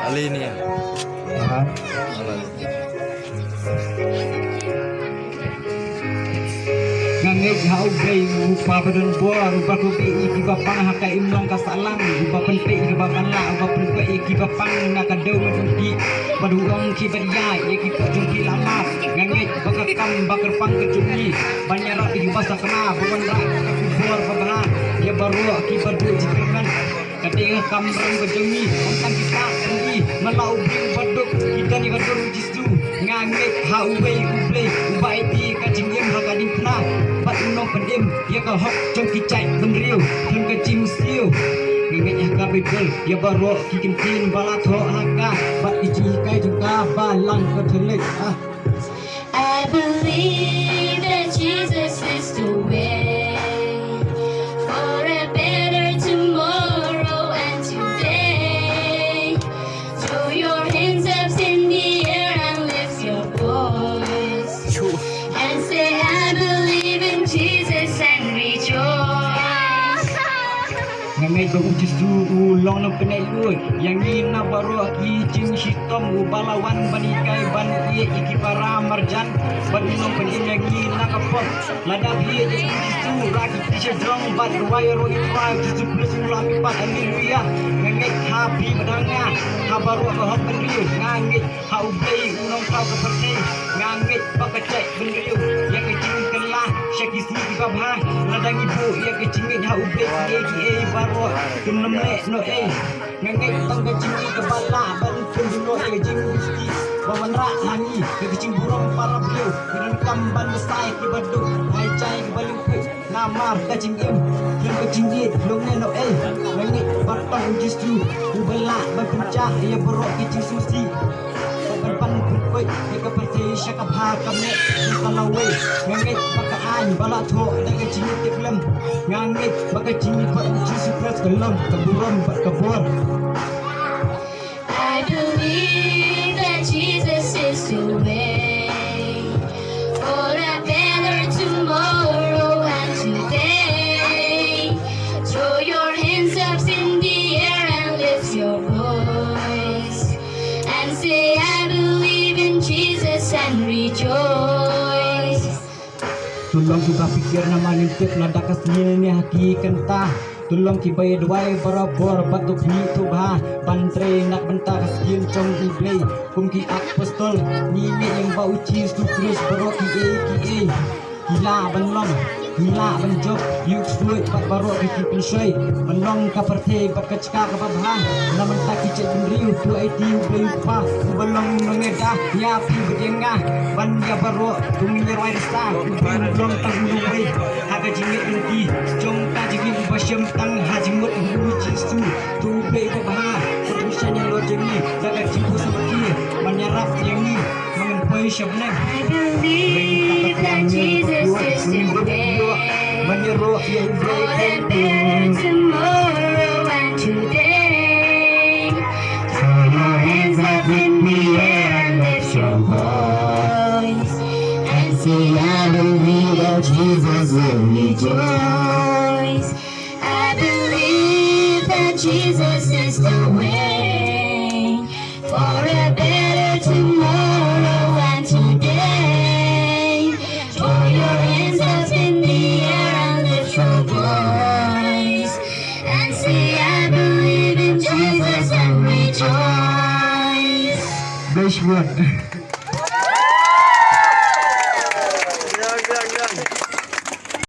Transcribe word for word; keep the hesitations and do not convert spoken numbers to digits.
Nga ngeit ha U Blei u Kpa ba don bor, uba kyrkhu ïa kiba pang ha ka imlang ka sahlang, uba pynpeit ïa kiba pang, uba pynpeit ïa kiba pang na ka dew medupi, bad u ong kiba ïa ïa kiba jong ki la map. Nga ngeit ba ka kam ba kyrpang ka jong ngi ban ïarap ïa kiba sakma, ba wanrah ka khubor babha ïa baroh kiba duh jingkyrmen. Ka dei ka kam rong ka jong ngi, ym tang kita pynban, man la u briew ba duk, ki don ïa ka dur u Jisu. Nga ngeit ha uwei U Blei uba aiti ka jingim ha ka diengphna, bad u nongpynim ïa ka hok jong ki jaitbynriew khlem ka jingsiew. Nga ngeit ha ka Baibl ïa baroh ki kyntien ba la thoh ha ka, bad ki jinghikai jong ka Balang Katholik. Ah. I believe that Jesus is the way for a better tomorrow and today. Throw your hands up in the air and lift your voice and say, "I believe in Jesus," and rejoice. Nga ngeit ba u Jisu u long nongpynim lut ïa ngi na baroh ki jingshitom, uba la wan ban hikai ban ïeit ïa ki para marjan, ban nongpynim ïa ngi na ka pop. Lada phi ïeit ïa u Jisu, rah ki kti sha jrong bad rwai ïaroh ïa u Jisu Khrist u la mihpat. Haleluya. Nga ngeit ha phi bad ha nga, ha baroh ka hok bynriew. Nga ngeit ha U Blei u nongthaw ka pyrthei. Nga ngeit ba ka jaitbynriew ïa ka jingkylla sha ki sngi kiba bha. Lada ngi buh ïa ka jingngeit ha U Blei, kiei kiei baroh kin ym leh noh ei. Nga ngeit tang ka jingngeit kaba lah ban pynduh noh ïa ka jingmynsiem ba wanrah ha ngi ïa ka jingburom para briew. Ngi donkam ban bsa ïa kiba duk, ai jai ïa kiba lyngkhuh. Namar ka jingim khlem ka jingïeit long ne noh ei. Nga ngeit ba tang u Jisu uba lah ban pynjah ïa baroh ki jingsngewsih, ban pynkoit ïa ka pyrthei sha ka bha ka meh ka lawei. Nga ngeit ba ka aiñ ba la thoh da ka jingïeit khlem. Nga ngeit ba ka jingïeit bad u Jisu Khrist ka long ka burom bad ka bor. I believe that Jesus is the way for a better tomorrow and today. Throw your hands up in the air and lift your voice and say, "I believe in Jesus," and rejoice. To long kiba pyrkhat na ma lynti lada ka sngi ne ha ki kynta. To long kiba ïa duwai barabor bad to khmih to bha ban trei na ka bynta ka skian jong U Blei. Kum ki apostol, ngi ngeit ïa ba u Jisu Khrist baroh kiei kiei ki lah ban long, ki lah ban jop ïa u ksuid bad baroh ki ki pynshoi ban long ka pyrthei bad ka jaka kaba bha. Na ka bynta ki jaitbynriew to aiti U Blei u Kpa uba long nongïada ïa phi bad ïa nga ban ïa baroh. To ngin ïa rwai risa U Blei u long tang u nongwei ha ka jingngeit lynti jong ka jingim uba shem tang ha jingmut U Jisu. To U Blei uba bha, to ngin shaniah lor jong ngi da ka jingpynsaphriang ban ïarap ïa ngi. Ba ngin poi sha bneng. I believe that Jesus is the way for a better tomorrow and today. Throw your hands up in the air and lift your voice and say, "I believe that Jesus will rejoice." I believe that Jesus is the way for a better tomorrow and today. Throw your hands up in the air and lift your voice and say, "I believe in Jesus," and rejoice. Best one.